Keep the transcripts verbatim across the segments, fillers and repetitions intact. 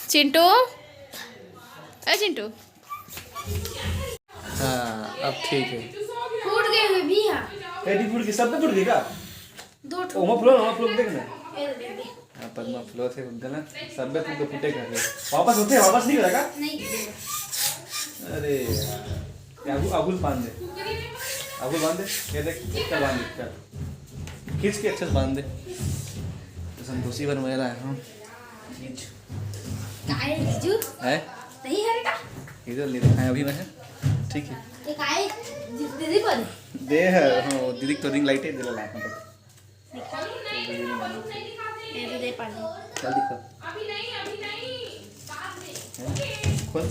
चिंटू, ए चिंटू। हाँ, अब ठीक है। फूट गए हुए भी यहाँ। ए, दी फूट गई, सब पे फूट गई का? दो ठो। ओमा फ्लो, ओमा फ्लो देख ना। ये दे दे। हाँ, पद्मा फ्लो थे गलत, सब पे फूट फूटे कर रहे। वापस होते, वापस नहीं करेगा? नहीं करेगा। अरे यार, ये अगुल, अगुल बांध दे, अगुल बांध दे। ये देख, इतना बांध दे, चल। खींच के अच्छे से बांध दे। तो संतोषी बनवाए लाए हम चीज। काय जीजू? है? नहीं है बेटा? इधर ले दिखाएं अभी मैं, ठीक है। ये काय जी-, दीदी को दे। दे है, हाँ, वो दीदी को तो रिंग लाइट है, दिला लाए हम। दिखा। ये तो दे पानी। चल दिखा। हैं? खोल।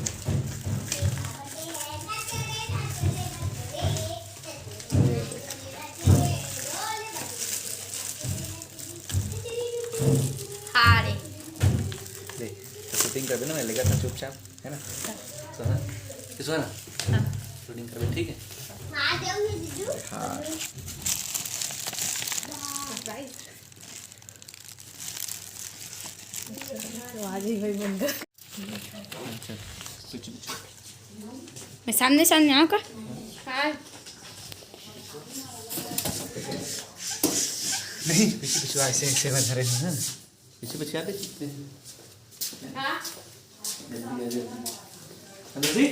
हाँ रे। देख, तो शूटिंग कर देना, मैं लेकर था चुपचाप, है ना? सोना, ये सोना, हाँ। शूटिंग कर दे, ठीक है? हाँ। तो आज ही भाई बनकर। अच्छा, कुछ, कुछ। मैं सामने, सामने आऊँ का? हाँ। नहीं, पीछे, पीछे ऐसे, ऐसे में धरे हैं ना। पीछे, पीछे आते कितने हैं? हाँ। जल्दी आ, जल्दी।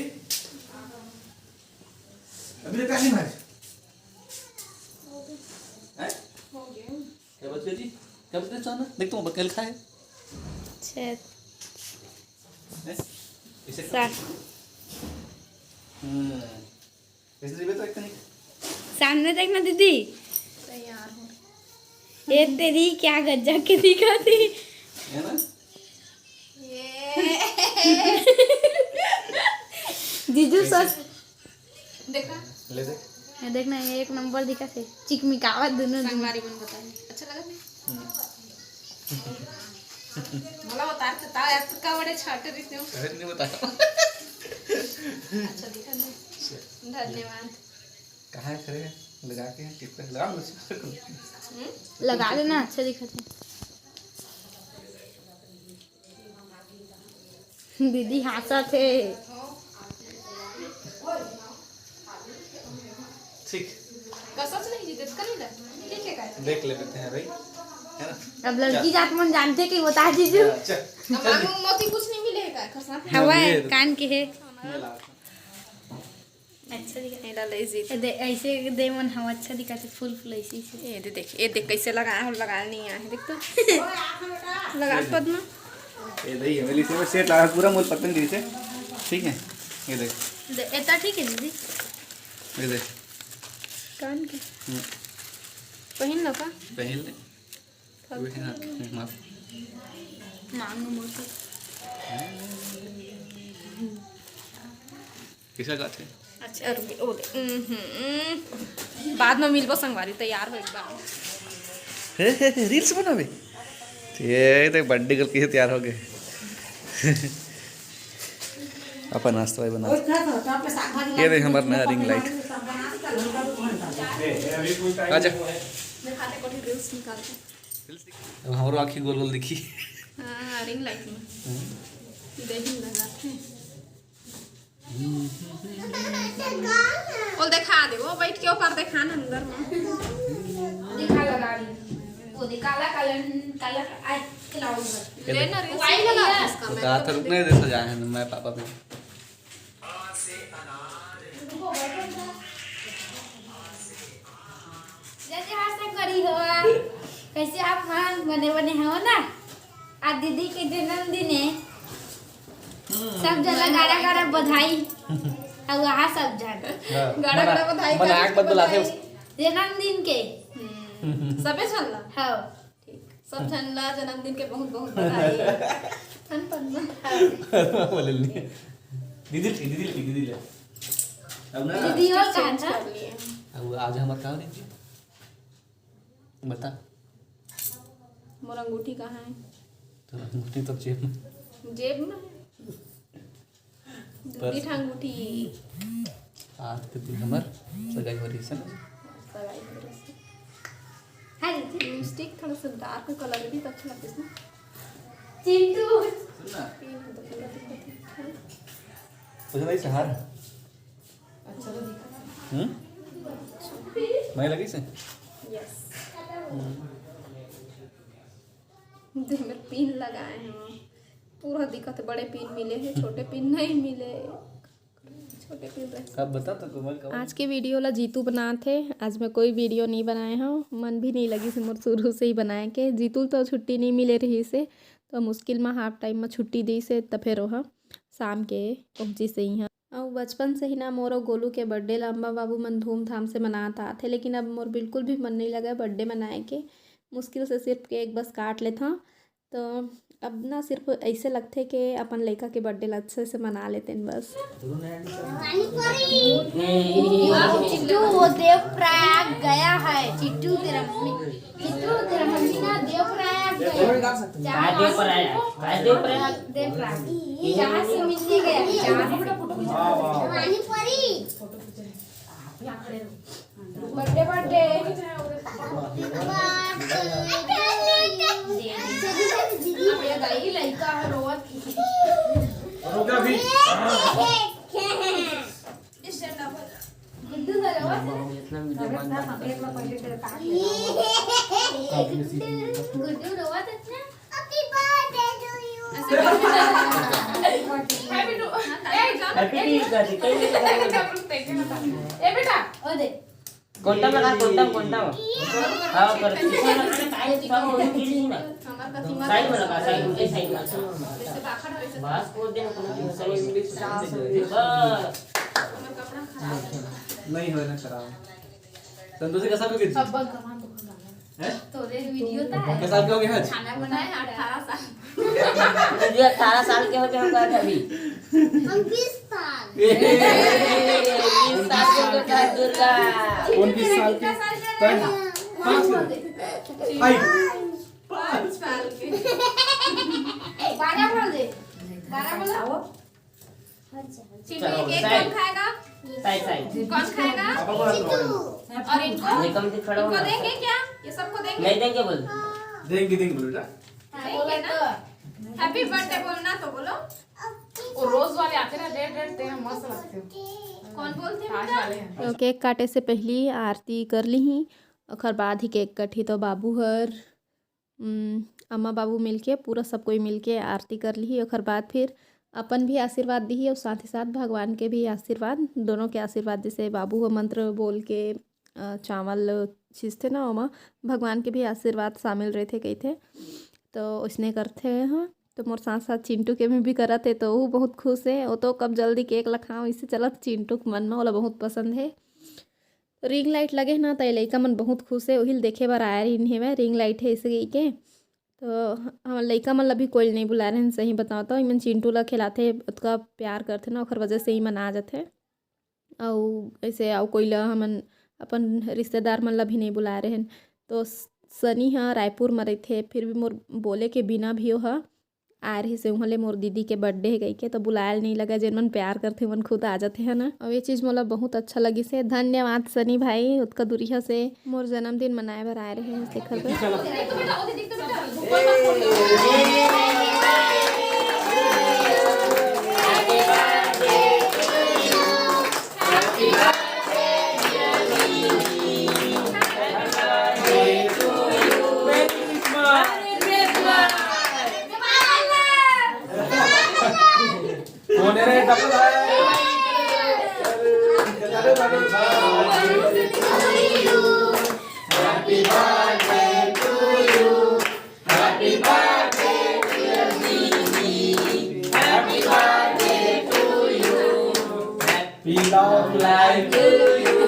अभी तक नहीं मारे। हैं? क्या बच गया जी? क्या बच गया अचानक? देख, तुम बकेल खाए। छः। हैं? इसे सात। हाँ। इसलिए भी तो एक नहीं। सामने देखना दीदी। तैयार हो। ये तेरी क्या गजब के दिखा थी। है ना? ये। जीजू सच। देखा? ले दे। ये देखना, ये एक नंबर दिखा थे। चिकमिकावा दोनों दिन। संगवारी मन बताई। अच्छा लगा नहीं? हम्म। बोला, उतार के ताव, यार, का बड़े छाटे रहिते हो। अरे, नहीं बताया। अच्छा, दिखा दे। धन्यवाद। कहाँ है खड़े? लगा के टिप पे लगा लो। हम्म? लगा लेना, अच्छा दिखा थे। दीदी हाँसत हे। ठीक। कसस नहीं जीते, इसका नहीं लगा। ठीक है, guys। देख लेते हैं भाई, है ना? अब लड़की जात मन जानते कि बता दीजिए। चल, चल। अब मांगू मोती कुछ नहीं मिलेगा, खरसात में। हवा है, ये कान के है। मैं ला रहा हूँ। अच्छा दिखा। एला ले जी। ए दे, ऐसे दे मन हवा अच्छा दिखा थे, फूल, फूल ऐसे, ऐसे। ये दे देख, ये देख कैसे लगाया हो, लगाया नहीं आया है, देख तो। लगा पद्मा। ये दही हवेली से सेट लगा पूरा मोर पतंग दी से। ठीक है, ये देख। दे, एता ठीक है दीदी। ये देख। कान के। हम्म। पहिन लो का? पहिन ले। तब वो है ना, माफ। मांग मोती। किसा गाथे? अच्छा, अरे, ओ दे, उम्म, बाद में मिलबो संगवारी, तैयार हो एक बार। हे, हे, हे, reels बनावे। ये तो बड्डी गर्ल कैसे तैयार हो गए। अपन नाश्ता भाई बना। ये देख हमारा नया ring light। आजा। दिखाते कोठी reels निकालते। अब हमरो आँखी गोल गोल दिखी। हाँ, ring light में। हम्म। देहिन लगाथे। वो देखा दे, वो बैठ के ऊपर देखा ना अंदर में। दिखा लगा ली। वो दे काला काला, काला, आ, चलाओ उधर। ले ना रे, वाई सही लगा लिया। इसका वो मैं कहा तो था, रुकने दे, सजाए हैं मैं पापा पे। जय जय हाथ से करी हो। कैसे आप मन बने बने हो ना? आज दीदी के जन्मदिन है। सब जन ला गाड़ा गाड़ा बधाई। अब वहाँ सब जन। हाँ। गाड़ा गाड़ा बधाई, मना-, मनाक बदल आते। जन्मदिन के। हम्म। सबे झन ला। हाँ। ठीक। सब झन ला जन्मदिन के बहुत बहुत बधाई। धन पद्मा। बोले नहीं। दीदी ठीक, दीदी ठीक, दीदी ले। अब ना दीदी और change कहा था? कर लिए। अब आज हमार का हो रही थी? बता। मोर अंगूठी कहाँ है? तो अंगूठी तो जेब में। जेब में है। दूधी पर ठा अंगूठी। आज के दिन हमर सगाई हो रही है ना? सगाई हो रही है। हाँ जी। Lipstick थोड़ा सा dark colour भी तो अच्छा लगता है ना। चिंटू। सुन ना। Pink तो पसंद आई से हार? अच्छा तो दिखा। हम्म? मैं लगी से? यस। हम्म। दे मेर पिन लगाए हैं, पूरा दिक्कत है, बड़े पिन मिले हैं, छोटे पिन नहीं मिले, छोटे पिन रह अब बता तो कोमल का आज के वीडियो ला जीतू बनात हे। आज मैं कोई वीडियो नहीं बनाए हूँ, मन भी नहीं लगी से मोर शुरू से ही बनाए के। जीतू ल तो छुट्टी नहीं मिले रही से, तो मुश्किल में हाफ टाइम में छुट्टी दी से, तो फिर वह शाम के पहुँची से यहाँ। अउ बचपन से ही ना मोर अउ गोलू के बर्थडे ला अम्मा बाबू मन धूमधाम से मनात आत हे, लेकिन अब मोर बिल्कुल भी मन नहीं लगा बर्थडे मनाए के। मुश्किल से सिर्फ केक बस काट लेथंव, तो अब ना सिर्फ ऐसे लगथे के अपन लइका के बर्थडे ला अच्छे से मना लेतेन बस। चिट्टू वो देवप्रयाग गया है। चिट्टू तेरा मम्मी, चिट्टू तेरा मम्मी ना देवप्रयाग गया। काय देवप्रयाग? काय देवप्रयाग? देवप्रयाग। जहाँ से मिलने गया। जहाँ से। पानी परी। Birthday, birthday. ये दाई लइका है, रोवत। रुक जा अभी। गुड्डू का रोवत है। इतना वीडियो बंद कर। गुड्डू रोवत है। Happy birthday to you। Happy to, A, Happy birthday। ए बेटा, ओ दे। कोंटा में रहा, कोंटा में, कोंटा में। हाँ, कर। पीछे रखा ना, काहे छुपाओ, वो गिर नहीं ना। साइड में रखा, साइड में, साइड में। बस, वो दिन अपना साइड में। बस। नहीं होना खराब। संतोषी कैसा भी गिर? हैं? तो रे वीडियो था। कैसा के हो गया आज? खाना बनाए अठारह साल। ये अठारह साल के हो गए होगा अभी। हम बीस साल। ए, बीस साल के बेटा दुर्गा। उनतीस साल के। पाँच के। आई। पाँच साल के। बारह बोल दे। बारह बोलो। चिट्टू, चलो, ये केक साइड। कौन खाएगा? Side, side. कौन खाएगा? पापा को हाथ लगाओ। और इनको? ये कम से खड़ा इनको होना। देंगे क्या? ये सबको देंगे? नहीं देंगे बोल। देंगे, देंगे बोलो बेटा। देंगे ना? Happy birthday बोलना तो बोलो। वो रोज वाले आते ना, रेड रेड, तेरा मस्त लगते हो। कौन बोलते हैं ताज बेटा? वाले हैं। तो केक काटे से पहली आरती कर ली ही, ओकर बाद ही केक कटही। तो बाबू हर उम, अम्मा बाबू मिलके, पूरा सब कोई मिलके आरती कर लिही। ओकर बाद फिर अपन भी आशीर्वाद दिही और साथ ही साथ भगवान के भी आशीर्वाद, दोनों के आशीर्वाद, जैसे बाबू ह मंत्र बोल के, अ, चावल छींचथे ना, ओमा भगवान के भी आशीर्वाद शामिल रहिथे कहिथे, तो ओइसने करथे ह। तो मोर साथ साथ चिंटू के में भी करत हे, तो वो बहुत खुश हे। वो तो कब जल्दी केक ला खाओ, इसे चलत चिंटू के मन में, ओला बहुत पसंद हे। रिंग लाइट लगे हे ना, त ए लइका मन बहुत खुश हे, ओही ल देखे बर आए रहिन हेवय, रिंग लाइट हे अइसे कहिके। तो हमर लइका मन ल भी कोई ल नइ बुलाए रहिन, सही बताओ तो। इमन चिंटू ल खिलाथे, ओतका प्यार करथे ना, ओखर वजह से इमन आ जाथे। अउ अइसे अउ कोई ल हमन अपन रिश्तेदार मन ल भी नइ बुलाए रहिन। तो स-, सनी ह रायपुर म रहिथे, फिर भी मोर बोले के बिना भी ओह आए रहिस हे, उहाँ ले मोर दीदी के बर्थडे हे कहिके, तो बुलाए ल नइ लगा, जेन मन प्यार करथे, मन खुद आ जाथे, है ना। अउ ये चीज मोला बहुत अच्छा लगिस हे। धन्यवाद सनी भाई, ओतका दूरिहा से मोर जन्मदिन मनाए बर आए रहे हे, तेखर बर। कौन है रे डबल है? Happy birthday to you. Happy birthday, dear Didi. Happy birthday to you. Happy long life to you.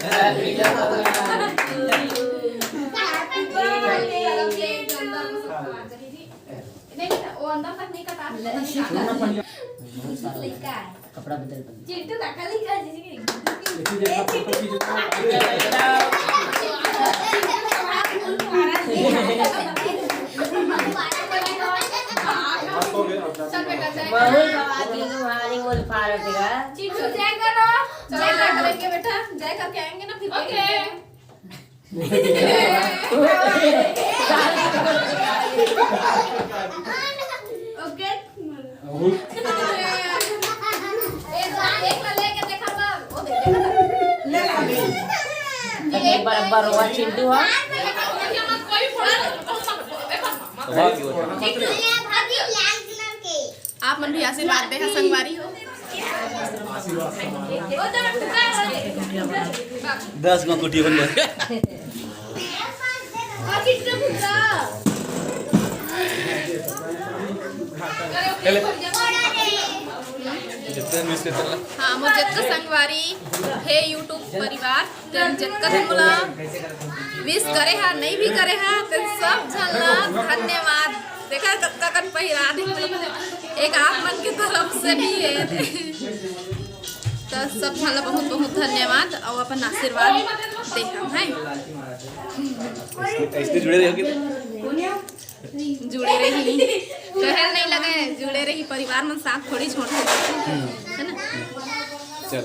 Happy long life to you. Happy birthday to you. नहीं, वो अंदर तक नहीं कटा। लड़का है। कपड़ा बदल, बदल। चिंटू काका लड़का जी के। चल बेटा, जय बहुत करो। बाबा जी तुम्हारी बोल फाड़ देगा। चिंटू जय करो। जय करेंगे बेटा, जय करके आएंगे ना फिर। OK। बरवा चिंटू ह। आप मन भी आशीर्वाद दे हा संगवारी हो। दस गो कुटी बन गए। हाँ, मोर जतका संगवारी हे YouTube परिवार, तेन जतका झन मोला wish करे हा, नहीं भी करे हा, तेन सब झन ला धन्यवाद। देखा कतका कन पहिरा दे, एक आप मन के तरफ से भी है। तो सब झन ला बहुत बहुत धन्यवाद और अपन आशीर्वाद दे हम, हैं? ऐसे जुड़े रहिए कि जुड़े रही, शहर नहीं लगे, जुड़े रही, परिवार मन साथ थोड़ी छोड़ के, है ना? चल।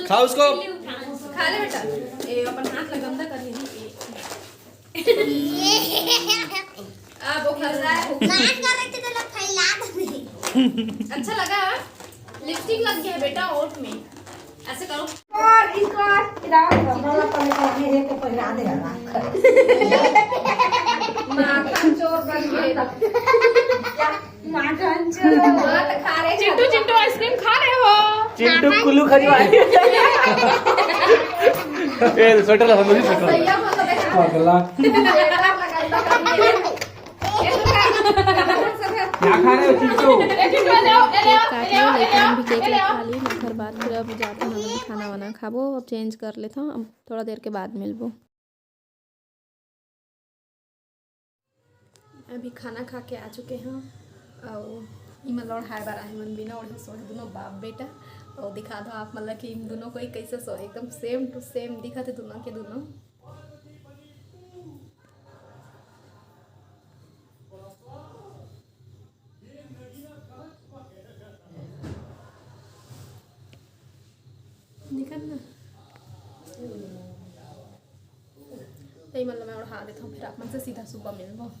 खा उसको। खा ले बेटा। ए, अपन हाथ ला गंदा कर ली। अब वो खा रहा है। नाक कर रहे थे तो लोग फैला दे। अच्छा लगा? लिपस्टिक लग गया है बेटा ओठ में। ऐसे करो। और इसको आज इधर कमरा पहले तो हमें एक को पहला दे रहा। माखन चोर बन गए। माखन चोर। चिंटू, चिंटू आइसक्रीम खा रहे हो? चिंटू कुल्लू खजवाए। ए, स्वेटर ला, बंदूक स्वेटर। भैया, मतलब, ऐसे पगला। स्वेटर लगाई तो कम है। क्या खा रहे हो चिंटू? केक काट लो, लइका मन भी केक ला खा ली। मैं घर बात फिर अब जात हन, खाना वाना खाबो, अब चेंज कर लेथन, अब थोड़ा देर के बाद मिलबो। अभी खाना खा के आ चुके हैं, और इमन ला ओढ़ाए बर आहे, मन बिना ओढ़े सोए दोनों बाप बेटा। और दिखा दो आप मन ला कि इन दोनों को ही कैसे सोए, एकदम same to same दिखत है दोनों के दोनों। दिखत ना। तई मन ला मैं ओढ़ा देथंव, फिर आप मन से सीधा सुबह मिलबो।